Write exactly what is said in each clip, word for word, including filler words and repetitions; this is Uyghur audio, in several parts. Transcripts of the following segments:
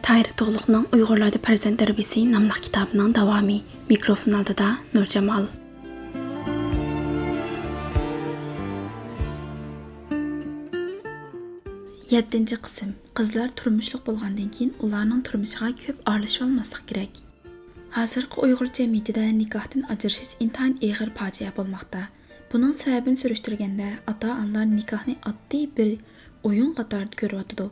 تاھىر تۇغلۇقنىڭ ئۇيغۇرلاردا پەرزەنت تەربىيىسى ناملىق كىتابىنىڭ داۋامى. مىكروفون ئالدىدا نۇرجامال. يەتتىنچى قىسىم. قىزلار تۇرمۇشلۇق بولغاندىن كېيىن ئۇلارنىڭ تۇرمۇشىغا كۆپ ئارىلىشىۋالماسلىق كېرەك. ھازىرقى ئۇيغۇر جەمئىيىتىدە نىكاھتىن ئاجرىشىش ئىنتايىن ئېغىر پاجىئە بولماقتا. بۇنىڭ سەۋەبىنى سۈرۈشتۈرگەندە، ئاتا-ئانىلار نىكاھنى ئاددىي بىر ئويۇن قاتارىدا كۆرۈۋاتىدۇ.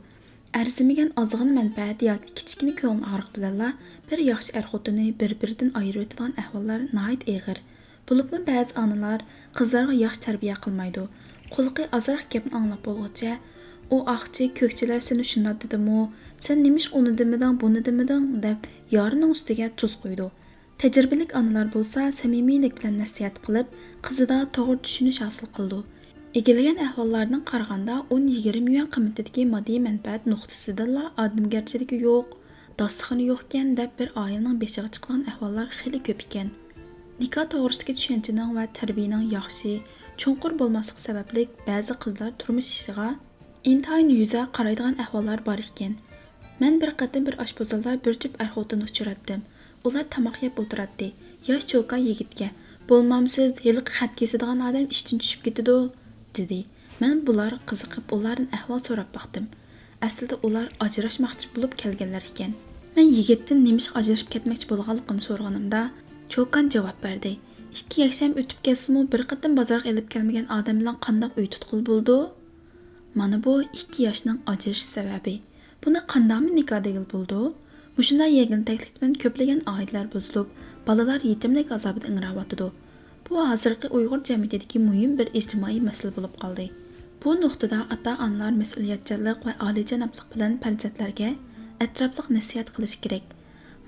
ئەرزىمىگەن ئازغىنە مەنپەئەت ياكى كىچىككىنە كۆڭۈل ئاغرىق بىلەنلا بىر ياخشى ئەر-خوتۇننى بىر-بىرىدىن ئايرىۋېتىدىغان ئەھۋاللار ناھايىتى ئېغىر. بولۇپمۇ بەزى ئانىلار قىزلارغا ياخشى تەربىيە قىلمايدۇ. قۇلىقى ئازراق گەپنى ئاڭلاپ بولغۇچە، «ئۇ ئاقچى، كۆكچىلەر سېنى شۇنداق دېدىمۇ؟ سەن نېمىشقا ئۇنى دېمىدىڭ، بۇنى دېمىدىڭ؟» دەپ يارىنىڭ ئۈستىگە تۇز قۇيىدۇ. تەجرىبىلىك ئانىلار بولسا سەمىمىيلىك بىلەن نەسىھەت قىلىپ، قىزىدا توغرا چۈشىنىش ھاسىل قىلىدۇ. ئىگىلىگەن ئەھۋاللاردىن قارىغاندا، ئون يىگىرمە يۈەن قىممىتىدىكى ماددىي مەنپەئەت نۇقتىسىدىنلا ئادەمگەرچىلىكى يوق، داستىخىنى يوقكەن دەپ بىر ئائىلىنىڭ بېشىغا چىقىدىغان ئەھۋاللار خېلى كۆپ ئىكەن. نىكاھ توغرىسىدىكى چۈشەنچىنىڭ ۋە تەربىيىنىڭ ياخشى، چوڭقۇر بولماسلىقى سەۋەبلىك بەزى قىزلار تۇرمۇش ئىشىغا ئىنتايىن يۈزە قارايدىغان ئەھۋاللار بار ئىكەن. مەن بىر قېتىم بىر ئاشپۇزۇلدا بىر جۈپ ئەر-خوتۇننى ئۇچراتتىم. ئۇلار تاماق يەپ ئولتۇراتتى. ياش چوكان يىگىتكە، «بولمامسىز، ھېلىقى خەت كېسىدىغان ئادەم ئىشتىن چۈشۈپ كېتىدۇ» دېدى. مەن بۇلارغا قىزىقىپ، ئۇلاردىن ئەھۋال سوراپ باقتىم. ئەسلىدە ئۇلار ئاجراشماقچى بولۇپ كەلگەنلەر ئىكەن. مەن يىگىتتىن نېمىشقا ئاجرىشىپ كەتمەكچى بولغانلىقىنى سورىغىنىمدا، چوكان جاۋاب بەردى، «ئىككى ياخشىم ئۆتۈپ كەتسىمۇ، بىر قېتىم بازارغا ئېلىپ كەلمىگەن ئادەم بىلەن قانداق ئۆي تۇتقىلى بولىدۇ؟» مانا بۇ ئىككى ياشنىڭ ئاجرىشىش سەۋەبى. بۇنى قانداقمۇ نىكاھ دېگىلى بولىدۇ؟ مۇشۇنداق يەڭگىل تەكلىپ بىلەن كۆپلىگەن ئائىلىلەر بۇزۇلۇپ، بالىلار يېتىملىك ئازابىدا ئىڭراۋاتىدۇ. بۇ ھازىرقى ئۇيغۇر جەمئىيىتىدىكى مۇھىم بىر ئىجتىمائىي مەسىلە بولۇپ قالدى. بۇ نۇقتىدا ئاتا-ئانىلار مەسئۇلىيەتچانلىق ۋە ئالىيجانابلىق بىلەن پەرزەنتلەرگە ئەتراپلىق نەسىھەت قىلىشى كېرەك.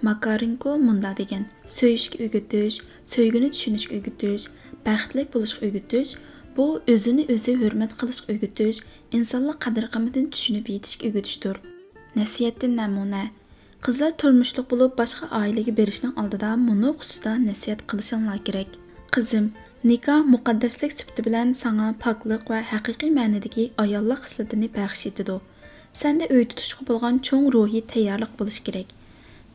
ماكارېنكو مۇنداق دېگەن، سۆيۈشكە ئۆگىتىش، سۆيگۈنى چۈشىنىشكە ئۆگىتىش، بەختلىك بولۇشقا ئۆگىتىش، بۇ ئۆزىنى ئۆزى ھۆرمەت قىلىشقا ئۆگىتىش، ئىنسانلىق قەدىر-قىممىتىنى چۈشىنىپ يېتىشكە ئۆگىتىشتۇر. نەسىھەتتىن نەمۇنە. قىزلار تۇرمۇشلۇق بولۇپ، باشقا ئائىلىگە بېرىشنىڭ ئالدىدا مۇنۇ خۇسۇستا نەسىھەت قىلىشىڭلار كېرەك. قىزىم، نىكاھ مۇقەددەسلىك سۈپىتى بىلەن ساڭا پاكلىق ۋە ھەقىقىي مەنىدىكى ئاياللىق خىسلىتىنى بەخش ئېتىدۇ. سەندە ئۆي تۇتۇشقا بولغان چوڭ روھىي تەييارلىق بولۇشى كېرەك.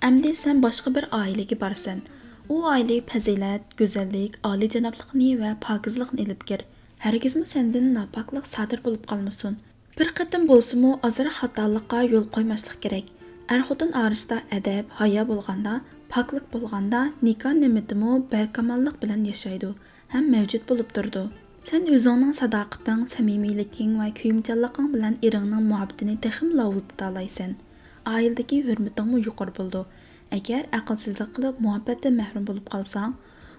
ئەمدى سەن باشقا بىر ئائىلىگە بارىسەن. ئۇ ئائىلىگە پەزىلەت، گۈزەللىك، ئالىيجانابلىقنى ۋە پاكىزلىقنى ئېلىپ كىر. ھەرگىزمۇ سەندىن ناپاكلىق سادىر بولۇپ قالمىسۇن. بىر قېتىم بولسىمۇ ئازراق خاتالىققا يول قويماسلىق كېرەك. ئەر-خوتۇن ئارىسىدا ئەدەپ، ھايا بولغاندا، پاكلىق بولغاندا، نىكاھ نېمىتىمۇ بەركاماللىق بىلەن ياشايدۇ ھەم مەۋجۇت بولۇپ تۇرىدۇ. سەن ئۆزۈڭنىڭ ساداقىتىڭ، سەمىمىيلىكىڭ ۋە كۆيۈمچانلىقىڭ بىلەن ئېرىڭنىڭ مۇھەببىتىنى تېخىمۇ لاۋۇلدىتالايسەن. ئائىلىدىكى ھۆرمىتىڭمۇ يۇقىرى بولىدۇ. ئەگەر ئەقىلسىزلىك قىلىپ مۇھەببەتتىن مەھرۇم بولۇپ قالساڭ،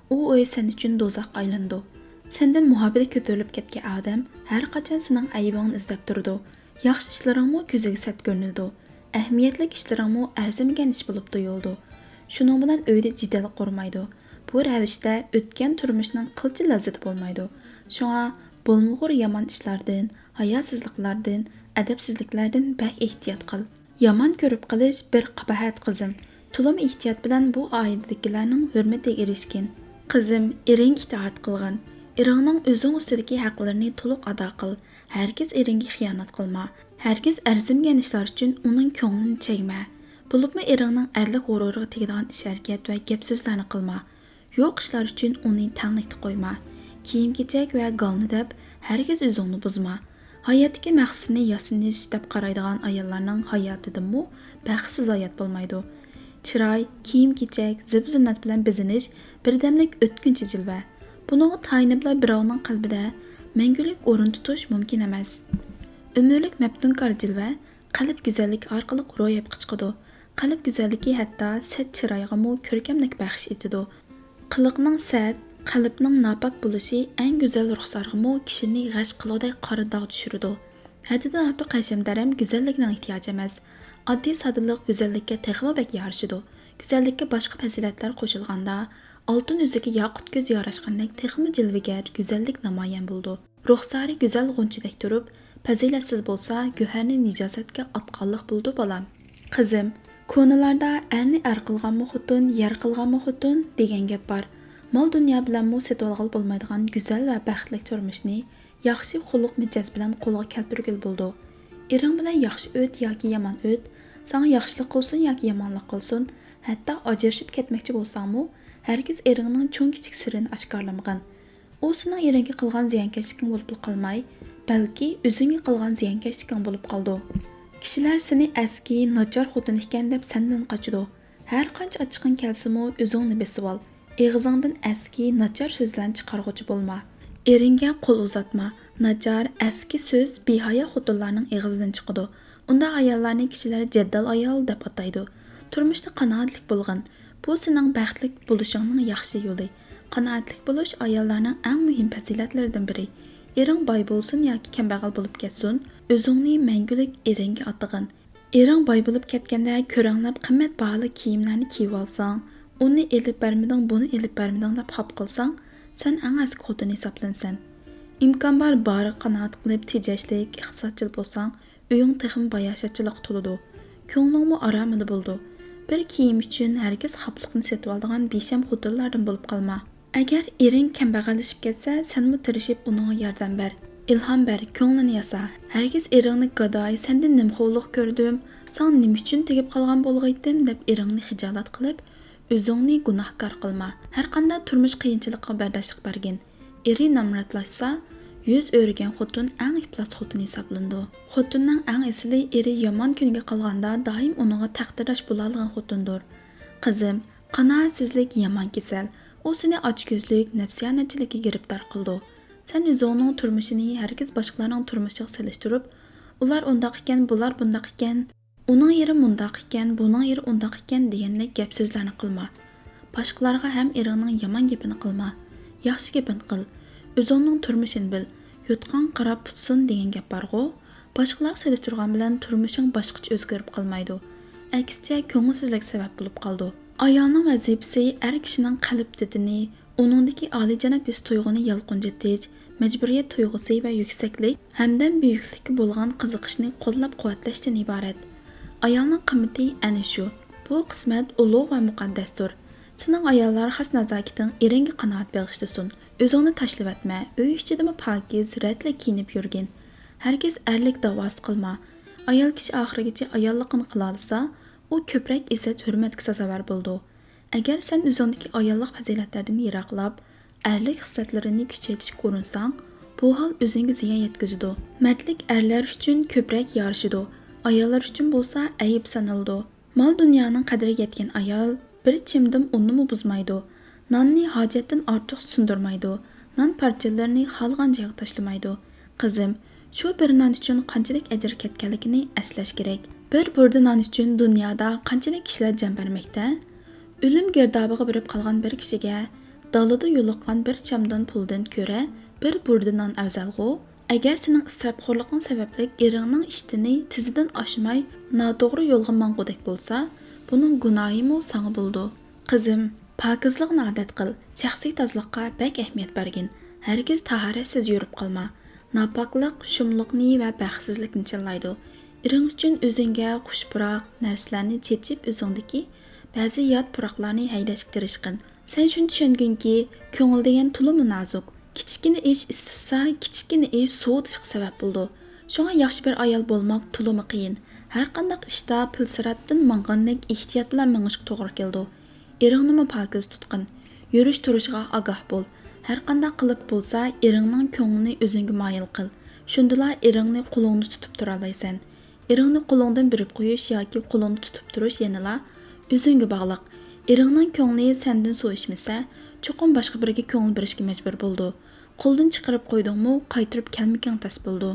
ئۇ ئۆي سەن ئۈچۈن دوزاخقا ئايلىنىدۇ. سەندىن مۇھەببىتى كۆتۈرۈلۈپ كەتكەن ئادەم ھەرقاچان سېنىڭ ئەيىبىڭنى ئىزدەپ تۇرىدۇ. ياخشى ئىشلىرىڭمۇ كۆزىگە سەت كۆرۈنىدۇ. ئەھمىيەتلىك ئىشلىرىڭمۇ ئەرزىمىگەن ئىش بولۇپ تۇيۇلىدۇ. شۇنىڭ بىلەن ئۆيدە جېدەل قورۇمايدۇ. بۇ رەۋىشتە ئۆتكەن تۇرمۇشنىڭ قىلچە لەززىتى بولمايدۇ. شۇڭا بولمىغۇر يامان ئىشلاردىن، ھاياسىزلىقلاردىن، ئەدەپسىزلىكلەردىن بەك ئېھتىيات قىل. يامان كۆرۈپ قېلىش بىر قاباھەت، قىزىم. تولىمۇ ئېھتىيات بىلەن بۇ ئائىلىدىكىلەرنىڭ ھۆرمىتىگە ئېرىشكىن. قىزىم، ئېرىڭگە ئىتائەت قىلغىن. ئېرىڭنىڭ ئۆزۈڭ ئۈستىدىكى ھەقلىرىنى تولۇق ئادا قىل. ھەرگىز ئېرىڭگە خىيانەت قىلما. ھەرگىز ئەرزىمىگەن ئىشلار ئۈچۈن ئۇنىڭ كۆڭلىنى چەگمە. بولۇپمۇ ئېرىڭنىڭ ئەرلىك غۇرۇرىغا تېگىدىغان ئىش-ھەرىكەت ۋە گەپ-سۆزلەرنى قىلما. يوق ئىشلار ئۈچۈن ئۇنى تەڭلىكتە قويما. كىيىم-كېچەك ۋە گالنى دەپ، ھەرگىز ئۆزۈڭنى بۇزما. ھاياتتىكى مەقسىتىنى ياسىنىش دەپ قارايدىغان ئاياللارنىڭ ھاياتىدىمۇ بەختسىز ھايات بولمايدۇ. چىراي، كىيىم-كېچەك، زىبۇ-زىننەت بىلەن بېزىنىش بىردەملىك ئۆتكۈنچى جىلۋە. بۇنىڭغا تايىنىپلا بىراۋنىڭ قەلبىدە مەڭگۈلۈك ئورۇن تۇتۇش مۇمكىن ئەمەس. ئۆمۈرلۈك مەپتۇنكار جىلۋە قەلب گۈزەللىكى ئارقىلىق روياپقا چىقىدۇ. قەلب گۈزەللىكى ھەتتا سەت چىرايغىمۇ كۆركەملىك بەخش ئېتىدۇ. قىلىقنىڭ سەت، قەلبنىڭ ناپاك بولۇشى ئەڭ گۈزەل رۇخسارغىمۇ كىشىنى غەش قىلغۇدەك قارا داغ چۈشۈرىدۇ. ھەددىدىن ئارتۇق ھەشەمدەرەم گۈزەللىكنىڭ ئېھتىياجى ئەمەس. ئاددىي ساددىلىق گۈزەللىككە تېخىمۇ بەك يارىشىدۇ. گۈزەللىككە باشقا پەزىلەتلەر قوشۇلغاندا، ئالتۇن ئۈزۈكى ياقۇت كۆز ياراشقاندەك تېخىمۇ جىلۋىگەر گۈزەللىك نامايان بولىدۇ. رۇخسارى گۈزەل غۇنچىدەك تۇرۇپ، پەزىلەتسىز بولسا، گۆھەرنى نىجاسەتكە ئاتقانلىق بولىدۇ، بالام. قىزىم، كونىلاردا «ئەرنى ئەر قىلغانمۇ خوتۇن، يەر قىلغانمۇ خوتۇن» دېگەن گەپ بار. مال-دۇنيا بىلەنمۇ سېتىۋالغىلى بولمايدىغان گۈزەل ۋە بەختلىك تۇرمۇشنى ياخشى خۇلق-مىجەز بىلەن قولغا كەلتۈرگىلى بولىدۇ. ئېرىڭ بىلەن ياخشى ئۆت ياكى يامان ئۆت، ساڭا ياخشىلىق قىلسۇن ياكى يامانلىق قىلسۇن، ھەتتا ئاجرىشىپ كەتمەكچى بولساڭمۇ، ھەرگىز ئېرىڭنىڭ چوڭ-كىچىك سىرىنى ئاشكارىلىمىغىن. ئۇ سېنىڭ ئېرىڭگە قىلغان زىيانكەشلىكىڭ بولۇپلا قالماي، بەلكى ئۆزۈڭگە قىلغان زىيانكەشلىكىڭ بولۇپ قالىدۇ. كىشىلەر سېنى ئەسكى، ناچار خوتۇن ئىكەن دەپ سەندىن قاچىدۇ. ھەر قانچە ئاچچىقىڭ كەلسىمۇ، ئۆزۈڭنى بېسىۋال. ئېغىزىڭدىن ئەسكى، ناچار سۆزلەرنى چىقارغۇچى بولما. ئېرىڭگە قول ئۇزاتما. ناچار، ئەسكى سۆز بىھايا خوتۇنلارنىڭ ئېغىزىدىن چىقىدۇ. ئۇنداق ئاياللارنى كىشىلەر جەددال ئايال دەپ ئاتايدۇ. تۇرمۇشتا قانائەتلىك بولغىن. بۇ سېنىڭ بەختلىك بولۇشۇڭنىڭ ياخشى يولى. قانائەتلىك بولۇش ئاياللارنىڭ ئەڭ مۇھىم پەزىلەتلىرىدىن بىرى. ئېرىڭ باي بولسۇن ياكى كەمبەغەل بولۇپ كەتسۇن، ئۆزۈڭنى مەڭگۈلۈك ئېرىڭگە ئاتىغىن. ئېرىڭ باي بولۇپ كەتكەندە كۆرەڭلەپ قىممەت باھالىق كىيىملەرنى كىيىۋالساڭ، ئۇنى ئېلىپ بەرمىدىڭ، بۇنى ئېلىپ بەرمىدىڭ دەپ خاپا قىلساڭ، سەن ئەڭ ئەسكى خوتۇن ھېسابلىنىسەن. ئىمكان بار بارىغا قانائەت قىلىپ، تېجەشلىك، ئىقتىسادچىل بولساڭ، ئۆيۈڭ تېخىمۇ باياشاتچىلىققا تولىدۇ. كۆڭلۈڭمۇ ئارامىدا بولىدۇ. بىر كىيىم ئۈچۈن ھەرگىز خاپىلىقنى سېتىۋالىدىغان بىشەم خوتۇنلاردىن بولۇپ قالما. ئەگەر ئېرىڭ كەمبەغەللىشىپ كەتسە، سەنمۇ تىرىشىپ ئۇنىڭغا ياردەم بەر، ئىلھام بەر، كۆڭلىنى ياسا. ھەرگىز ئېرىڭنى گاداي، سەندىن نېمە خورلۇق كۆردۈم، ساڭا نېمە ئۈچۈن تېگىپ قالغان بولغىيتتىم دەپ ئېرىڭنى خىجالەت قىلىپ، ئۆزۈڭنى گۇناھكار قىلما. ھەرقانداق تۇرمۇش قىيىنچىلىقىغا بەرداشلىق بەرگىن. ئېرى نامراتلاشسا، يۈز ئۆرۈگەن خوتۇن ئەڭ ئىپلاس خوتۇن ھېسابلىنىدۇ. خوتۇننىڭ ئەڭ ئېسىلى ئېرى يامان كۈنگە قالغاندا دائىم ئۇنىڭغا تەقدىرداش بولالىغان خوتۇندۇر. قىزىم، قانائەتسىزلىك يامان كېسەل. ئۇ سېنى ئاچكۆزلۈك، نەپسىيانەتچىلىككە گىرىپتار قىلىدۇ. سەن ئۆزۈڭنىڭ تۇرمۇشىنى ھەرگىز باشقىلارنىڭ تۇرمۇشىغا سېلىشتۇرۇپ، ئۇلار ئۇنداق ئىكەن، بۇلار بۇنداق ئىكەن، ئۇنىڭ ئېرى مۇنداق ئىكەن، بۇنىڭ ئېرى ئۇنداق ئىكەن دېگەندەك گەپ سۆزلەرنى قىلما. باشقىلارغا ھەم ئېرىڭنىڭ يامان گېپىنى قىلما. ياخشى گېپىنى قىل. ئۆزۈڭنىڭ تۇرمۇشىنى بىل. يوتقان قاراپ پۇتسۇن دېگەن گەپ بارغۇ. باشقىلارغا سېلىشتۇرغان بىلەن تۇرمۇشۇڭ باشقىچە ئۆزگىرىپ قالمايدۇ. ئەكسىچە، كۆڭۈلسىزلىك سەۋەب بولۇپ قالىدۇ. ئايالنىڭ ۋەزىپىسى ئەر كىشىنىڭ قەلب دىدىنى، ئۇنىڭدىكى ئالىيجاناب ھېس تۇيغۇنى يالقۇنجىتىش، مەجبۇرىيەت تۇيغۇسى ۋە يۈكسەكلىك، ھەمدەم بۈيۈكلۈككە بولغان قىزىقىشنى قوللاپ-قۇۋۋەتلەشتىن ئىبارەت. ئايالنىڭ قىممىتى ئەنە شۇ. بۇ قىسمەت ئۇلۇغ ۋە مۇقەددەستۇر. سېنىڭ ئاياللار خاس نازاكىتىڭ ئېرىڭگە قانائەت بېغىشلىسۇن. ئۆزۈڭنى تاشلىۋەتمە، ئۆي ئىچىدىمۇ پاكىز، رەتلىك كىيىنىپ يۈرگىن. ھەرگىز ئەرلىك داۋاسى قىلما. ئايال كىشى ئاخىرىغىچە ئاياللىقىنى قىلالىسا، ئۇ كۆپرەك ئىززەت-ھۆرمەتكە سازاۋەر بولىدۇ. ئەگەر سەن ئۆزۈڭدىكى ئاياللىق پەزىلەتلەردىن يىراقلاپ، ئەرلىك خىسلەتلىرىنى كۈچەيتىشكە ئۇرۇنساڭ، بۇ ھال ئۆزۈڭگە زىيان يەتكۈزىدۇ. مەردلىك ئەرلەر ئۈچۈن كۆپرەك يارىشىدۇ، ئاياللار ئۈچۈن بولسا ئەيىب سانىلىدۇ. مال-دۇنيانىڭ قەدرىگە يەتكەن ئايال بىر چىمدىم ئۇننىمۇ بۇزمايدۇ. ناننى ھاجەتتىن ئارتۇق سۇندۇرمايدۇ. نان پارچىلىرىنى خالىغان جايغا تاشلىمايدۇ. قىزىم، شۇ بىر نان ئۈچۈن قانچىلىك ئەجىر كەتكەنلىكىنى ئەسلەش كېرەك. بىر بۇردا نان ئۈچۈن دۇنيادا قانچىلىك كىشىلەر جان بەرمەكتە؟ ئۆلۈم گىردابىغا بېرىپ قالغان بىر كىشىگە دالىدا يولۇققان بىر چامدان پۇلدىن كۆرە بىر بۇردا نان ئەۋزەلغۇ. ئەگەر سېنىڭ ئىسراپخورلۇقۇڭ سەۋەبلىك ئېرىڭنىڭ ئىشتىنى تىزىدىن ئاشماي، ناتوغرا يولغا ماڭغۇدەك بولسا، بۇنىڭ گۇناھىمۇ ساڭا بولىدۇ. قىزىم، پاكىزلىقنى ئادەت قىل، شەخسىي تازىلىققا بەك ئەھمىيەت بەرگىن، ھەرگىز تاھارەتسىز يۈرۈپ قالما. ناپاكلىق شۇملۇقنى ۋە بەختسىزلىكنى چىللايدۇ. ئېرىڭ ئۈچۈن ئۆزۈڭگە خۇش پۇراق نەرسىلەرنى چېچىپ، ئۆزۈڭدىكى بەزى يات پۇراقلارنى ھەيدەشكە تىرىشقىن. سەن شۇنى چۈشەنگىنكى، كۆڭۈل دېگەن تولىمۇ نازۇك. كىچىككىنە ئىش ئىسسىسا، كىچىككىنە ئىش سوۋۇتۇشقا سەۋەب بولىدۇ. شۇڭا ياخشى بىر ئايال بولماق تولىمۇ قىيىن. ھەرقانداق ئىشتا پىل سىراتتىن ماڭغاندەك ئېھتىيات بىلەن مېڭىشقا توغرا كېلىدۇ. ئېرىڭنىمۇ پاكىز تۇتقىن. يۈرۈش-تۇرۇشىغا ئاگاھ بول. ھەرقانداق قىلىپ بولسا، ئېرىڭنىڭ كۆڭلىنى ئۆزۈڭگە مايىل قىل. شۇندىلا ئېرىڭنى قولۇڭدا تۇتۇپ تۇرالايسەن. ئېرىڭنى قولۇڭدىن بېرىپ قويۇش ياكى قولۇڭدا تۇتۇپ تۇرۇش يەنىلا ئۆزۈڭگە باغلىق. ئېرىڭنىڭ كۆڭلى سەندىن سۇ ئىچمىسە، چوقۇم باشقا بىرىگە كۆڭۈل بېرىشكە مەجبۇر بولىدۇ. قولدىن چىقىرىپ قويدۇڭمۇ، قايتۇرۇپ كەلمىكىڭ تەس بولىدۇ.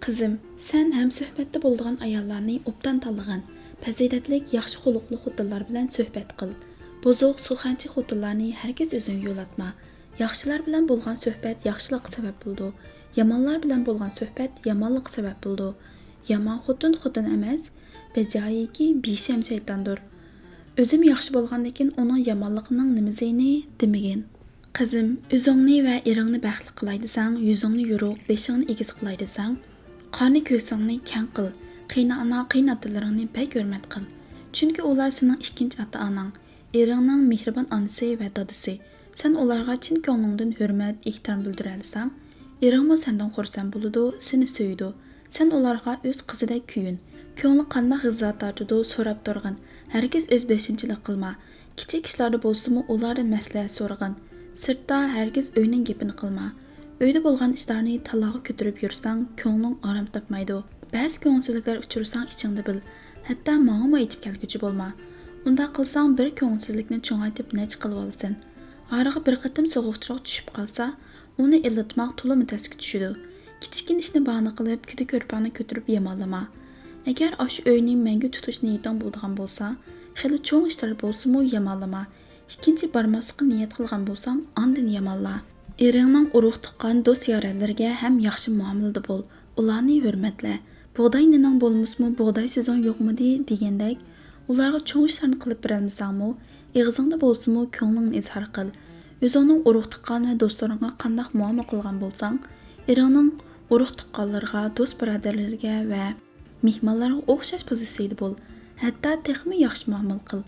قىزىم، سەن ھەمسۆھبەتتە بولىدىغان ئاياللارنى ئوبدان تاللىغىن. پەزىلەتلىك، ياخشى خۇلقلۇق خوتۇنلار بىلەن سۆھبەت قىل. بۇزۇق، سۇخەنچى خوتۇنلارنى ھەرگىز ئۆزۈڭگە يولاتما. ياخشىلار بىلەن بولغان سۆھبەت ياخشىلىققا سەۋەب بولىدۇ. يامانلار بىلەن بولغان سۆھبەت يامانلىققا سەۋەب بولىدۇ. يامان خوتۇن خوتۇن ئەمەس، بەجايىكى بىشەم شەيتاندۇر. ئۆزۈم ياخشى بولغاندىكىن ئۇنىڭ يامانلىقىنىڭ نېمە زىيىنى دېمىگىن. قىزىم، ئۆزۈڭنى ۋە ئېرىڭنى بەختلىك قىلاي دېسەڭ، يۈزۈڭنى يورۇق، بېشىڭنى ئېگىز قىلاي دېسەڭ، قارنى كۆكسۈڭنى كەڭ قىل، قېيىنئانا، قېيىنئاتىلىرىڭنى بەك ھۆرمەت قىل. چۈنكى ئۇلار سېنىڭ ئىككىنچى ئاتا-ئاناڭ، ئېرىڭنىڭ مېھرىبان ئانىسى ۋە دادىسى. سەن ئۇلارغا چىن كۆڭلۈڭدىن ھۆرمەت، ئېھتىرام بىلدۈرەلىسەڭ، ئېرىڭمۇ سەندىن خۇرسەن بولىدۇ، سېنى سۆيىدۇ. سەن ئۇلارغا ئۆز قىزىدەك كۆيۈن. كۆڭلى قانداق ھېسسىيات تارتىدۇ سوراپ تۇرغىن. ھەرگىز ئۆز بېشىمچىلىق قىلما. كىچىك ئىشلاردا بولسىمۇ ئۇلاردىن مەسلىھەت سورىغىن. سىرتتا ھەرگىز ئۆينىڭ گېپىنى قىلما. ئۆيدە بولغان ئىشلارنى تالاغا كۆتۈرۈپ يۈرسەڭ، كۆڭلۈڭ ئارام تاپمايدۇ. بەزى كۆڭۈلسىزلىكلەر ئۇچرىساڭ ئىچىڭدە بىل. ھەتتا ماڭىمۇ ئېيتىپ كەلگۈچى بولما. ئۇنداق قىلساڭ بىر كۆڭۈلسىزلىكنى چوڭايتىپ نەچچە قىلىۋالىسەن. ئارىغا بىر قېتىم سوغۇقچىلىق چۈشۈپ قالسا، ئۇنى ئىللىتماق تولىمۇ تەسكە چۈشىدۇ. كىچىككىنە ئىشنى باھانە قىلىپ، كۈدە كۆرپەڭنى كۆتۈرۈپ يامانلىما. ئەگەر ئاشۇ ئۆينى مەڭگۈ تۇتۇش نىيىتىڭ بولىدىغان بولسا، خېلى چوڭ ئىشلار بولسىمۇ يامانلىما. ئىككىنچى بارماسلىققا نىيەت قىلغان بولساڭ، ئاندىن يامانلا. ئېرىڭنىڭ ئۇرۇق-تۇغقان، دوست-يارەنلىرىگە ھەم ياخشى مۇئامىلىدە بول، ئۇلارنى ھۆرمەتلە. بۇغداي نېنىڭ بولمىسىمۇ، بۇغداي سۆزۈڭ يوقمىدى دېگەندەك، ئۇلارغا چوڭ ئىشلارنى قىلىپ بېرەلمىسەڭمۇ، ئېغىزىڭدا بولسىمۇ كۆڭلۈڭنى ئىزھار قىل. ئۆزۈڭنىڭ ئۇرۇق-تۇغقان ۋە دوستلىرىڭغا قانداق مۇئامىلە قىلغان بولساڭ، ئېرىڭنىڭ ئۇرۇق-تۇغقانلىرىغا، دوست-بۇرادەرلىرىگە ۋە مېھمانلارغا ئوخشاش پوزىتسىيىدە بول. ھەتتا تېخىمۇ ياخشى مۇئامىلە قىل.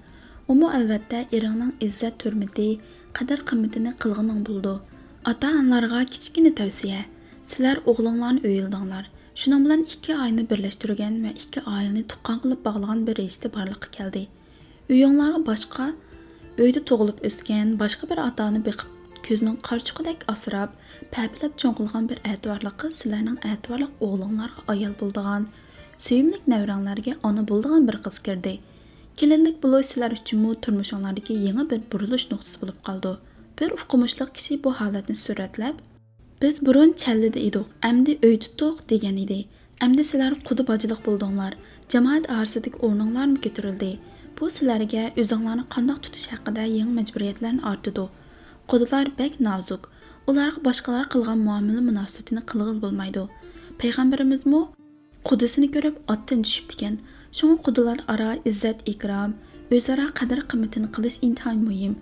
ئۇمۇ ئەلۋەتتە ئېرىڭنىڭ ئىززەت-ھۆرمىتى، قەدىر-قىممىتىنى قىلغىنىڭ بولىدۇ. ئاتا-ئانىلارغا كىچىككىنە تەۋسىيە. سىلەر ئوغلۇڭلارنى ئۆيلىدىڭلار. شۇنىڭ بىلەن ئىككى ئائىلىنى بىرلەشتۈرگەن ۋە ئىككى ئائىلىنى تۇغقان قىلىپ باغلىغان بىر رىشتە بارلىققا كەلدى. ئۆيۈڭلارغا باشقا ئۆيدە تۇغۇلۇپ ئۆسكەن، باشقا بىر ئاتا-ئانىنى بېقىپ، كۆزىنىڭ قارىچۇقىدەك ئاسراپ، پەپىلەپ چوڭ قىلغان بىر ئەتىۋارلىق قىز سىلەرنىڭ ئەتىۋارلىق ئوغلۇڭلارغا ئايال بولىدىغان، سۆيۈملۈك نەۋرەڭلەرگە ئانا بولىدىغان بىر قىز كىردى. كېلىنلىك بولۇش سىلەر ئۈچۈنمۇ تۇرمۇشۇڭلاردىكى يېڭى بىر بۇرۇلۇش نۇقتىسى بولۇپ قالىدۇ. بىر ئوقۇمۇشلۇق كىشى بۇ ھالەتنى سۈرەتلەپ، «بىز بۇرۇن چەللىدە ئىدۇق، ئەمدى ئۆي تۇتتۇق» دېگەن ئىدى. ئەمدى سىلەر قۇدا باجىلىق بولدۇڭلار، جامائەت ئارىسىدىكى ئورنۇڭلارمۇ كۆتۈرۈلدى. بۇ سىلەرگە ئۆزۈڭلارنى قانداق تۇتۇش ھەققىدە يېڭى مەجبۇرىيەتلەرنى ئارتىدۇ. قۇدىلار بەك نازۇك، ئۇلارغا باشقىلار قىلغان مۇئامىلە مۇناسىۋىتىنى قىلغىلى بولمايدۇ. پەيغەمبىرىمىزمۇ قۇدىسىنى كۆرۈپ ئاتتىن چۈشۈپتىكەن. شۇڭا قۇدىلار ئارا ئىززەت-ئىكرام، ئۆزئارا قەدىر-قىممىتىنى قىلىش ئىنتايىن مۇھىم.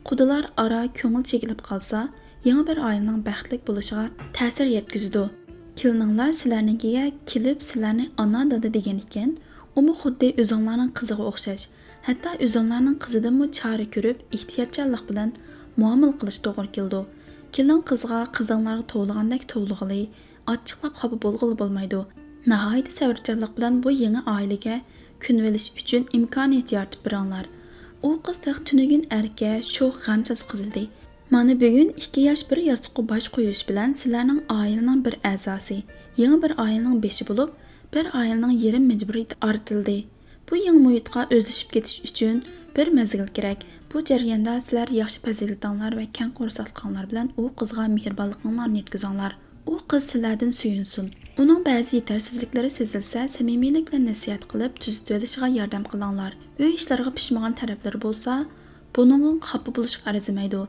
قۇدىلار ئارا كۆڭۈل چېكىلىپ قالسا، يېڭى بىر ئائىلىنىڭ بەختلىك بولۇشىغا تەسىر يەتكۈزىدۇ. كېلىنىڭلار سىلەرنىڭكىگە كېلىپ سىلەرنى ئانا، دادا دېگەن ئىكەن، ئۇمۇ خۇددى ئۆزۈڭلارنىڭ قىزىغا ئوخشاش. ھەتتا ئۆزۈڭلارنىڭ قىزىدىنمۇ چارە كۆرۈپ، ئېھتىياتچانلىق بىلەن مۇئامىلە قىلىش توغرا كېلىدۇ. كېلىن قىزغا قىزىڭلارغا توۋلىغاندەك توۋلىغىلى، ئاچچىقلاپ خاپا بولغىلى بولمايدۇ. ناھايىتى سەۋرچانلىق بىلەن بۇ يېڭى ئائىلىگە كۆنۈۋېلىش ئۈچۈن ئىمكانىيەت يارىتىپ بېرىڭلار. ئۇ قىز تېخى تۈنۈگۈن ئەركە، شوخ، غەمسىز قىز ئىدى. مانا بۈگۈن ئىككى ياش بىر ياستۇققا باش قويۇش بىلەن سىلەرنىڭ ئائىلىنىڭ بىر ئەزاسى، يېڭى بىر ئائىلىنىڭ بېشى بولۇپ، بىر ئائىلىنىڭ يېرىم مەجبۇرىيىتى ئارتىلدى. بۇ يېڭى مۇھىتقا ئۆزلىشىپ كېتىش ئۈچۈن بىر مەزگىل كېرەك. بۇ جەرياندا سىلەر ياخشى پەزىلىتىڭلار ۋە كەڭ قورساقلىقىڭلار بىلەن ئۇ قىزغا مېھرىبانلىقىڭلارنى يەتكۈزۈڭلار. ئۇ قىز سىلەردىن سۆيۈنسۇن. ئۇنىڭ بەزى يېتەرسىزلىكلىرى سېزىلسە، سەمىمىيلىك بىلەن نەسىھەت قىلىپ تۈزىتىۋېلىشىغا ياردەم قىلىڭلار. ئۆي ئىشلىرىغا پىشمىغان تەرەپلىرى بولسا، بۇنىڭغا خاپا بولۇشقا ئەرزىمەيدۇ.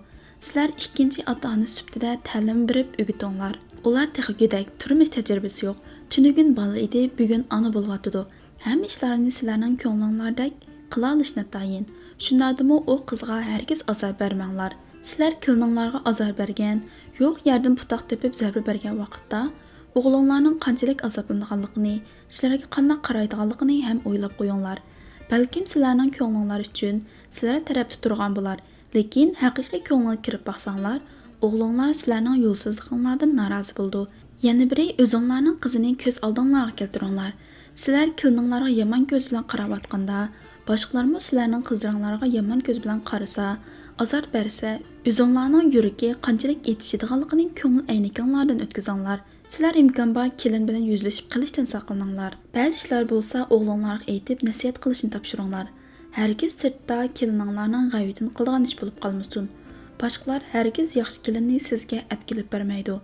سىلەر ئىككىنچى ئاتا-ئانا سۈپىتىدە تەلىم بېرىپ ئۆگىتىڭلار. ئۇلار تېخى گۆدەك، تۇرمۇش تەجرىبىسى يوق. تۈنۈگۈن بالا ئىدى، بۈگۈن ئانا بولۇۋاتىدۇ. ھەممە ئىشلارنى سىلەرنىڭ كۆڭلۈڭلاردەك قىلالىشى ناتايىن. شۇنداقتىمۇ ئۇ قىزغا ھەرگىز ئازار بەرمەڭلار. سىلەر كېلىنىڭلارغا ئازار بەرگەن، يوق يەردىن پۇتاق تېپىپ زەربە بەرگەن ۋاقىتتا، ئوغلۇڭلارنىڭ قانچىلىك ئازابلىنىدىغانلىقىنى، سىلەرگە قانداق قارايدىغانلىقىنى ھەم ئويلاپ قويۇڭلار. بەلكىم سىلەرنىڭ كۆڭلۈڭلار ئۈچۈن سىلەر تەرەپتە تۇرغان بولار. لېكىن ھەقىقىي كۆڭلىگە كىرىپ باقساڭلار، ئوغلۇڭلار سىلەرنىڭ يولسىزلىقىڭلاردىن نارازى بولىدۇ. يەنە بىرى، ئۆزۈڭلارنىڭ قىزىنى كۆز ئالدىڭلارغا كەلتۈرۈڭلار. سىلەر كېلىنىڭلارغا يامان كۆز بىلەن قاراۋاتقاندا، باشقىلارمۇ سىلەرنىڭ قىزلىرىڭلارغا يامان كۆز بىلەن قارىسا، ئازار بەرسە، ئۆزۈڭلارنىڭ يۈرىكى قانچىلىك ئېچىشىدىغانلىقىنى كۆڭۈل ئەينىكىڭلاردىن ئۆتكۈزۈڭلار. سىلەر ئىمكان بار كېلىن بىلەن يۈزلىشىپ قېلىشتىن ساقلىنىڭلار. بەزى ئىشلار بولسا ئوغلۇڭلارغا ئېيتىپ نەسىھەت قىلىشنى تاپشۇرۇڭلار. ھەرگىز سىرتتا كېلىنىڭلارنىڭ غەيۋىتىنى قىلىدىغان ئىش بولۇپ قالمىسۇن. باشقىلار ھەرگىز ياخشى كېلىننى سىزگە ئەپ كېلىپ بەرمەيدۇ.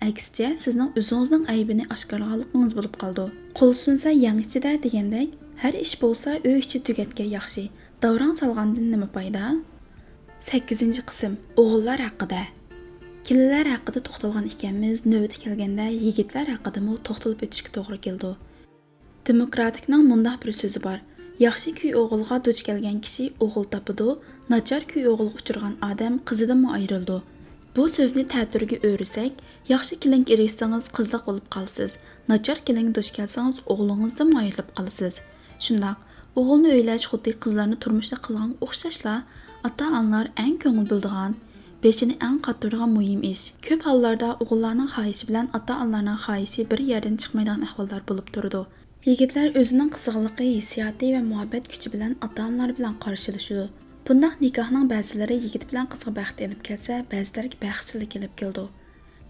ئەكسىچە، سىزنىڭ ئۆزىڭىزنىڭ ئەيىبىنى ئاشكارىلىغانلىقىڭىز بولۇپ قالىدۇ. قول سۇنسا يەڭ ئىچىدە دېگەندەك، ھەر ئىش بولسا ئۆي ئىچى تۈگەتكەن ياخشى. داۋراڭ سالغاندىن نېمە پايدا؟ سەككىزىنچى قىسىم، ئوغۇللار ھەققىدە. كېلىنلەر ھەققىدە توختالغان ئىكەنمىز، نۆۋىتى كەلگەندە يىگىتلەر ھەققىدىمۇ توختىلىپ ئۆتۈشكە توغرا كېلىدۇ. دېموكراتىكنىڭ مۇنداق بىر سۆزى بار: «ياخشى كۈي ئوغۇلغا دۇچ كەلگەن كىشى ئوغۇل تاپىدۇ، ناچار كۈي ئوغۇلغا ئۇچرىغان ئادەم قىزىدىنمۇ ئايرىلىدۇ.» بۇ سۆزنى تەتۈرگە ئۆرۈسەك، ياخشى كېلىنگە ئېرىشسىڭىز، قىزلىق بولۇپ قالىسىز، ناچار كېلىنگە دۇچ كەلسىڭىز، ئوغلىڭىزدىنمۇ ئايرىلىپ قالىسىز. شۇنداق، ئوغۇلنى ئۆيلەش خۇددى قىزلارنى تۇرمۇشتا قىلغانغا ئوخشاشلا، ئاتا-ئانىلار ئەڭ كۆڭۈل بۆلىدىغان، بېشىنى ئەڭ قاتۇرىدىغان مۇھىم ئىش. كۆپ ھاللاردا ئوغۇللارنىڭ خاھىشى بىلەن ئاتا-ئانىلارنىڭ خاھىشى بىر يەردىن چىقمايدىغان ئەھۋاللار بولۇپ تۇرىدۇ. يىگىتلەر ئۆزىنىڭ قىزغىنلىقى، ھېسسىياتى ۋە مۇھەببەت كۈچى بىلەن ئاتا-ئانىلار بىلەن قارشىلىشىدۇ. بۇنداق نىكاھنىڭ بەزىلىرى يىگىت بىلەن قىزغا بەخت ئېلىپ كەلسە، بەزىلىرىگە بەختسىزلىك ئېلىپ كېلىدۇ.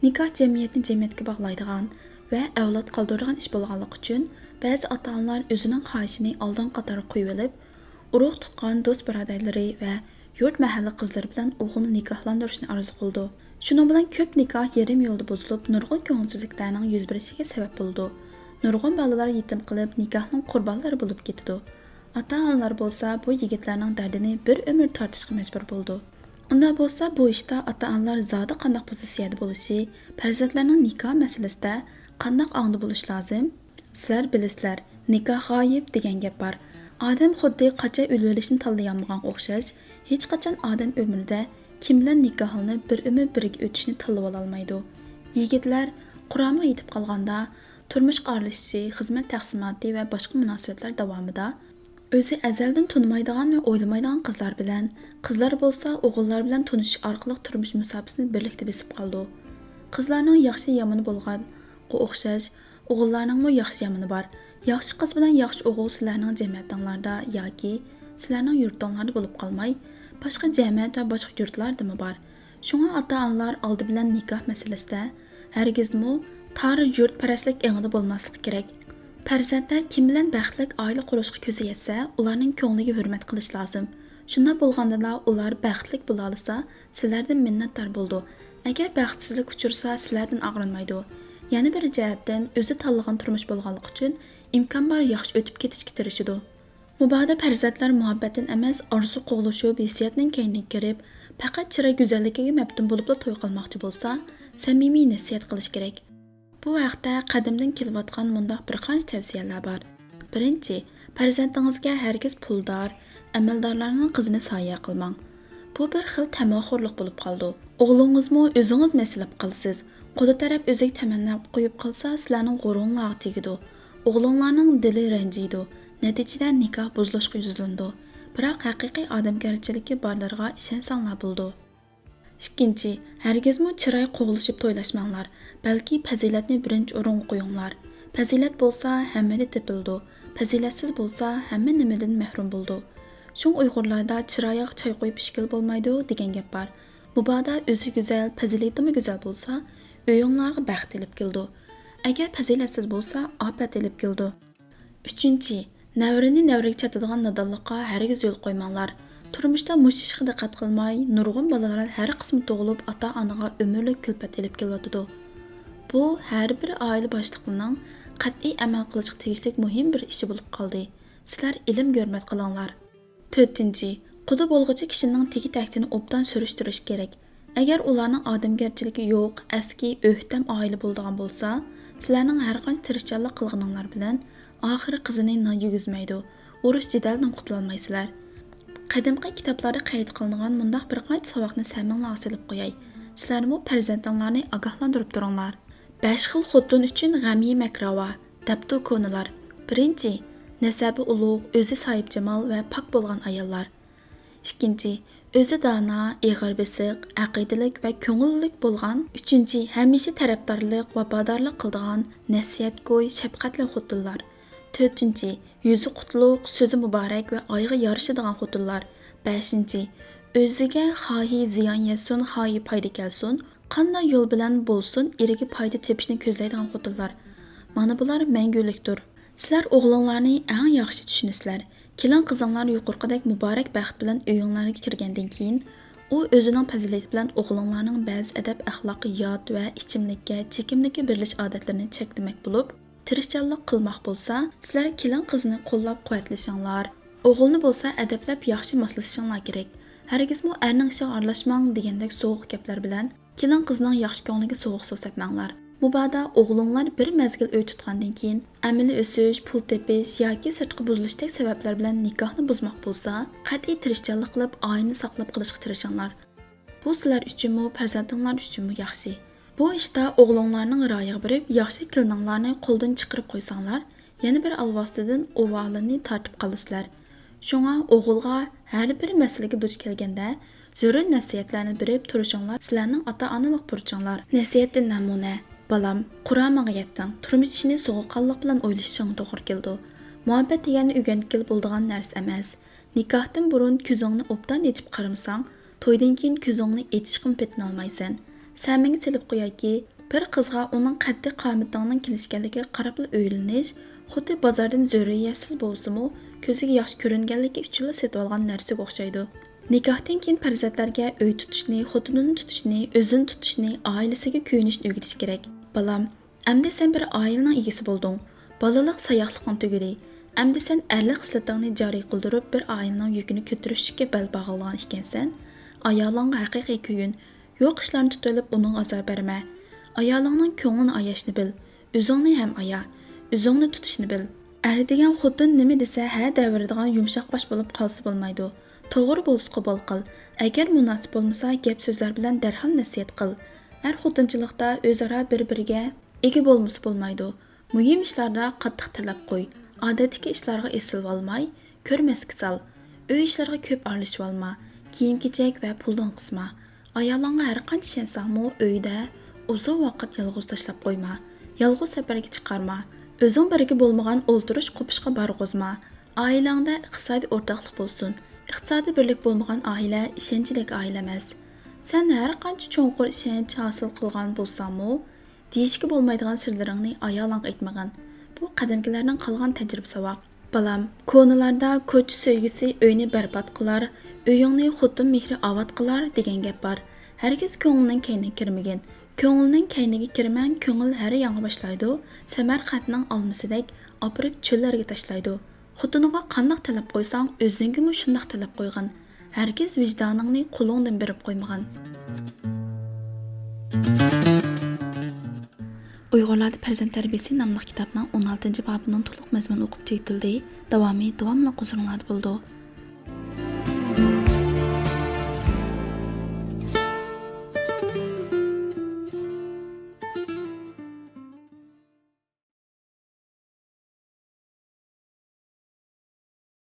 نىكاھ جەمئىيەتنى جەمئىيەتكە باغلايدىغان ۋە ئەۋلاد قالدۇرىدىغان ئىش بولغانلىقى ئۈچۈن، بەزى ئاتا-ئانىلار ئۆزىنىڭ خاھىشىنى ئالدىنقى قاتارغا قويۇۋېلىپ، ئۇرۇق-تۇغقان، دوست-بۇرادەرلىرى ۋە يۇرت-مەھەللە قىزلىرى بىلەن ئوغۇلنى نىكاھلاندۇرۇشنى ئارزۇ قىلىدۇ. شۇنىڭ بىلەن كۆپ نىكاھ يېرىم يولدا بۇزۇلۇپ، نۇرغۇن كۆڭۈلسىزلىكلەرنىڭ يۈز بېرىشىگە سەۋەب بولىدۇ. نۇرغۇن بالىلار يېتىم قېلىپ، نىكاھنىڭ قۇربانلىرى بولۇپ كېتىدۇ. ئاتا-ئانىلار بولسا بۇ يىگىتلەرنىڭ دەردىنى بىر ئۆمۈر تارتىشقا مەجبۇر بولىدۇ. ئۇنداق بولسا، بۇ ئىشتا ئاتا-ئانىلار زادى قانداق پوزىتسىيەدە بولۇشى، پەرزەنتلەرنىڭ نىكاھ مەسىلىسىدە قانداق ئاڭدا بولۇش لازىم؟ سىلەر بىلىسىلەر، نىكاھ غايىب دېگەن گەپ بار. ئادەم خۇددى قاچا ئۆلۈۋېلىشنى تاللىيالمىغانغا ئوخشاش، ھېچقاچان ئادەم ئۆمرىدە كىم بىلەن نىكاھلىنىپ بىر ئۆمۈر بىرگە ئۆتۈشنى تاللىۋالالمايدۇ. يىگىتلەر قۇرامىغا يېتىپ قالغاندا، تۇرمۇشقا ئارىلىشىشى، خىزمەت تەقسىماتى ۋە باشقا مۇناسىۋەتلەر داۋامىدا ئۆزى ئەزەلدىن تونۇمايدىغان ۋە ئويلىمايدىغان قىزلار بىلەن، قىزلار بولسا ئوغۇللار بىلەن تونۇشۇش ئارقىلىق تۇرمۇش مۇساپىسىنى بىرلىكتە بېسىپ قالىدۇ. قىزلارنىڭ ياخشى-يامىنى بولغانغا ئوخشاش، ئوغۇللارنىڭمۇ ياخشى-يامىنى بار. ياخشى قىز بىلەن ياخشى ئوغۇل سىلەرنىڭ جەمەتىڭلاردا ياكى سىلەرنىڭ يۇرتۇڭلاردا بولۇپ قالماي، باشقا جەمەت ۋە باشقا يۇرتلاردىمۇ بار. شۇڭا ئاتا-ئانىلار ئالدى بىلەن نىكاھ مەسىلىسىدە ھەرگىزمۇ تار يۇرتپەرەسلىك ئېڭىدا بولماسلىقى كېرەك. پەرزەنتلەر كىم بىلەن بەختلىك ئائىلە قۇرۇشقا كۆزى يەتسە، ئۇلارنىڭ كۆڭلىگە ھۆرمەت قىلىش لازىم. شۇنداق بولغاندىلا ئۇلار بەختلىك بولالىسا، سىلەردىن مىننەتدار بولىدۇ. ئەگەر بەختسىزلىك ئۇچرىسا، سىلەردىن ئاغرىنمايدۇ. يەنە بىر جەھەتتىن، ئۆزى تاللىغان تۇرمۇش بولغانلىقى ئۈچۈن ئىمكان بار ياخشى ئۆتۈپ كېتىشكە تىرىشىدۇ. مۇبادا پەرزەنتلەر مۇھەببەتتىن ئەمەس، ئارزۇ قوغلىشىپ، ھېسسىياتنىڭ كەينىگە كىرىپ، پەقەت چىراي گۈزەللىكىگە مەپتۇن بولۇپلا توي قىلماقچى بولسا، سەمىمىي نەسىھەت قىلىش كېرەك. بۇ ھەقتە قەدىمدىن كېلىۋاتقان مۇنداق بىر قانچە تەۋسىيەلەر بار. بىرىنچى، پەرزەنتىڭىزگە ھەرگىز پۇلدار، ئەمەلدارلارنىڭ قىزىنى سايە قىلماڭ. بۇ بىر خىل تەمەخورلۇق بولۇپ قالىدۇ. ئوغلىڭىزمۇ ئۆزىڭىز مەسلەپ قالىسىز. قۇدا تەرەپ ئۆزىگە تەمەننا قويۇپ قالسا، سىلەرنىڭ غۇرۇرۇڭلارغا تېگىدۇ. ئوغلۇڭلارنىڭ دىلى رەنجىيدۇ. نەتىجىدە نىكاھ بۇزۇلۇشقا يۈزلىنىدۇ. بىراق ھەقىقىي ئادەمگەرچىلىكى بارلىرىغا ئىشەنسەڭلار بولىدۇ. ئىككىنچى، ھەرگىزمۇ چىراي قوغلىشىپ تويلاشماڭلار، بەلكى پەزىلەتنى بىرىنچى ئورۇنغا قويۇڭلار. پەزىلەت بولسا ھەممىدە تېپىلىدۇ، پەزىلەتسىز بولسا ھەممە نېمىدىن مەھرۇم بولىدۇ. شۇڭا ئۇيغۇرلاردا «چىرايىغا چاي قۇيۇپ ئىچكىلى بولمايدۇ» دېگەن گەپ بار. مۇبادا ئۆزى گۈزەل، پەزىلىتىمۇ گۈزەل بولسا، ئۆيۈڭلارغا بەخت ئېلىپ كېلىدۇ. ئەگەر پەزىلەتسىز بولسا، ئاپەت ئېلىپ كېلىدۇ. ئۈچىنچى، نەۋرىنى نەۋرىگە چاتىدىغان نادانلىققا ھەرگىز يول قويماڭلار. تۇرمۇشتا مۇشۇ ئىشقا دىققەت قىلماي، نۇرغۇن بالىلار ھەر قىسما تۇغۇلۇپ، ئاتا-ئانىغا ئۆمۈرلۈك كۈلپەت ئېلىپ كېلىۋاتىدۇ. بۇ ھەر بىر ئائىلە باشلىقىنىڭ قەتئىي ئەمەل قىلىشقا تېگىشلىك مۇھىم بىر ئىشى بولۇپ قالدى. سىلەر ئىلىم ھۆرمەت قىلىڭلار. تۆتىنچى، قۇدا بولغۇچى كىشىنىڭ تېگى-تەكتىنى ئوبدان سۈرۈشتۈرۈش كېرەك. ئەگەر ئۇلارنىڭ ئادەمگەرچىلىكى يوق، ئەسكى، ئۆكتەم ئائىلە بولىدىغان بولسا، سىلەرنىڭ ھەرقانچە تىرىشچانلىق قىلغىنىڭلار بىلەن ئاخىرى قىزىنى نان يېگۈزمەيدۇ، ئۇرۇش-جېدەلدىن قۇتۇلالمايسىلەر. قەدىمكى كىتابلاردا قەيت قىلىنغان مۇنداق بىر قانچە ساۋاقنى سەمىڭلارغا سېلىپ قوياي. سىلەرمۇ پەرزەنتىڭلارنى ئاگاھلاندۇرۇپ تۇرۇڭلار. «بەش خىل خوتۇن ئۈچۈن غەم يېمەك راۋا» دەپتۇ كونىلار. بىرىنچى، نەسەبى ئۇلۇغ، ئۆزى ساھىبجامال ۋە پاك بولغان ئاياللار. ئىككىنچى، ئۆزى دانا، ئېغىر بېسىق، ئەقىدىلىك ۋە كۆڭۈللۈك بولغان. ئۈچىنچى، ھەمىشە تەرەپدارلىق، ۋاپادارلىق قىلىدىغان، نەسىھەتگوي، شەپقەتلىك خوتۇنلار. تۆتىنچى، يۈزى قۇتلۇق، سۆزى مۇبارەك ۋە ئايىغى يارىشىدىغان خوتۇنلار. بەشىنچى، ئۆزىگە خاھى زىيان يەتسۇن، خاھى پايدا كەلسۇن، قانداق يول بىلەن بولسۇن، ئېرىگە پايدا تېپىشنى كۆزلەيدىغان خوتۇنلار. مانا بۇلار مەڭگۈلۈكتۇر. سىلەر ئوغلۇڭلارنى ئەڭ ياخشى چۈشىنىسىلەر. كېلىن قىزىڭلار يۇقىرىقىدەك مۇبارەك بەخت بىلەن ئۆيۈڭلارگە كىرگەندىن كېيىن، ئۇ ئۆزىنىڭ پەزىلىتى بىلەن ئوغلۇڭلارنىڭ بەزى ئەدەپ-ئەخلاققا يات ۋە ئىچىملىككە، چېكىملىككە بېرىلىش ئادەتلىرىنى چەكلىمەك بولۇپ، تىرىشچانلىق قىلماق بولسا، سىلەر كېلىن قىزنى قوللاپ-قۇۋۋەتلىشىڭلار. ئوغۇلنى بولسا ئەدەپلەپ ياخشى ماسلىشىشىڭلار كېرەك. ھەرگىزمۇ «ئەرنىڭ ئىشىغا ئارىلاشماڭ» دېگەندەك سوغۇق گەپلەر بىلەن كېلىن قىزنىڭ ياخشى كۆڭلىگە سوغۇق سۇ سەپمەڭلار. مۇبادا ئوغلۇڭلار بىر مەزگىل ئۆي تۇتقاندىن كېيىن، ئەمەلىي ئۆسۈش، پۇل تېپىش ياكى سىرتقى بۇزۇلۇشتەك سەۋەبلەر بىلەن نىكاھنى بۇزماق بولسا، قەتئىي تىرىشچانلىق قىلىپ، ئائىلىنى ساقلاپ قېلىشقا تىرىشىڭلار. بۇ سىلەر ئۈچۈنمۇ، پەرزەنتىڭلار ئۈچۈنمۇ ياخشى. بۇ ئىشتا ئوغلۇڭلارنىڭ رايىغا بېرىپ، ياخشى كېلىنىڭلارنى قولدىن چىقىرىپ قويساڭلار، يەنە بىر ئالۋاستىدىن ئۇۋالىنى تارتىپ قالىسىلەر. شۇڭا ئوغۇلغا ھەر بىر مەسىلىگە دۇچ كەلگەندە، زۆرۈر نەسىھەتلەرنى بېرىپ تۇرۇشۇڭلار سىلەرنىڭ ئاتا-ئانىلىق بۇرچۇڭلار. نەسىھەتتىن نەمۇنە. بالام، قۇرامىغا يەتتىڭ، تۇرمۇش ئىشىنى سوغۇققانلىق بىلەن ئويلىشىشىڭ توغرا كېلىدۇ. مۇھەببەت دېگەننى ئۆگەنگىلى بولىدىغان نەرسە ئەمەس. نىكاھتىن بۇرۇن كۆزۈڭنى ئوبدان ئېچىپ قارىمىساڭ، تويدىن كېيىن كۆزۈڭنى ئېچىشقىمۇ پېتىنالمايسەن. سەن مېنى سېلىپ قويايكى، بىر قىزغا ئۇنىڭ قەددى-قامىتىنىڭ كېلىشكەنلىكىگە قاراپلا ئۆيلىنىش، خۇددى بازاردىن زۆرۈرىيەتسىز بولسىمۇ، كۆزىگە ياخشى كۆرۈنگەنلىكى ئۈچۈنلا سېتىۋالغان نەرسىگە ئوخشايدۇ. نىكاھتىن كېيىن پەرزەنتلەرگە ئۆي تۇتۇشنى، خوتۇنىنى تۇتۇشنى، ئۆزىنى تۇتۇشنى، ئائىلىسىگە كۆيۈنۈشنى ئۆگىتىش كېرەك. بالام، ئەمدى سەن بىر ئائىلىنىڭ ئىگىسى بولدۇڭ. بالىلىق ساياقلىقىڭ تۈگىدى. ئەمدى سەن ئەرلىك خىسلىتىڭنى جارى قىلدۇرۇپ، بىر ئائىلىنىڭ يۈكىنى كۆتۈرۈشۈشكە بەل باغلىغان ئىكەنسەن. ئايالىڭغا ھەقىقىي كۆيۈن. يوق ئىشلارنى تۇتۇۋېلىپ ئۇنىڭغا ئازار بەرمە. ئايالىڭنىڭ كۆڭلىنى ئاياشنى بىل. ئۆزۈڭنى ھەم ئايا. ئۆزۈڭنى تۇتۇشنى بىل. ئەر دېگەن خوتۇن نېمە دېسە ھە دەۋېرىدىغان يۇمشاق باش بولۇپ قالسا بولمايدۇ. توغرا بولسا قوبۇل قىل. ئەگەر مۇناسىپ بولمىسا گەپ سۆزلەر بىلەن دەرھال نەسىھەت قىل. ئەر خوتۇنچىلىقتا ئۆزئارا بىر بىرىگە ئىگە بولمىسا بولمايدۇ. مۇھىم ئىشلاردا قاتتىق تەلەپ قوي. ئادەتتىكى ئىشلارغا ئېسىلىۋالماي، كۆرمەسكە سال. ئۆي ئىشلىرىغا كۆپ ئارىلىشىۋالما. كىيىم-كېچەك ۋە پۇلدىن قىسما. ئايالىڭغا ھەرقانچە ئىشەنسەڭمۇ، ئۆيدە ئۇزۇن ۋاقىت يالغۇز تاشلاپ قويما. يالغۇز سەپەرگە چىقارما. ئۆزۈڭ بىرگە بولمىغان ئولتۇرۇش قوپۇشقا بارغۇزما. ئائىلەڭدە ئىقتىسادىي ئورتاقلىق بولسۇن. ئىقتىسادىي بىرلىك بولمىغان ئائىلە ئىشەنچلىك ئائىلە ئەمەس. سەن ھەرقانچە چوڭقۇر ئىشەنچ ھاسىل قىلغان بولساڭمۇ، دېيىشكە بولمايدىغان سىرلىرىڭنى ئايالىڭغا ئېيتمىغىن. بۇ قەدىمكىلەرنىڭ قىلغان تەجرىبە-ساۋاق. بالام، كونىلاردا «كوچا سۆيگۈسى ئۆينى بەربات قىلار، ئۆيۈڭنى خوتۇن مېھرى ئاۋات قىلار» دېگەن گەپ بار. ھەرگىز كۆڭۈلنىڭ كەينىگە كىرمىگىن. كۆڭۈلنىڭ كەينىگە كىرمەڭ، كۆڭۈل ھەر ياڭغا باشلايدۇ، سەمەرقەنتنىڭ ئالمىسىدەك ئاپىرىپ چۆللەرگە تاشلايدۇ. خوتۇنۇڭغا قانداق تەلەپ قويساڭ، ئۆزۈڭگىمۇ شۇنداق تەلەپ قويغىن. ھەرگىز ۋىجدانىڭنى قولۇڭدىن بېرىپ قويمىغىن. ئۇيغۇرلاردا پەرزەنت تەربىيىسى ناملىق كىتابنىڭ ئون ئالتىنچى بابىنىڭ تولۇق مەزمۇنى ئوقۇپ تۈگىتىلدى. داۋامى داۋاملىق ھۇزۇرۇڭلاردا بولىدۇ.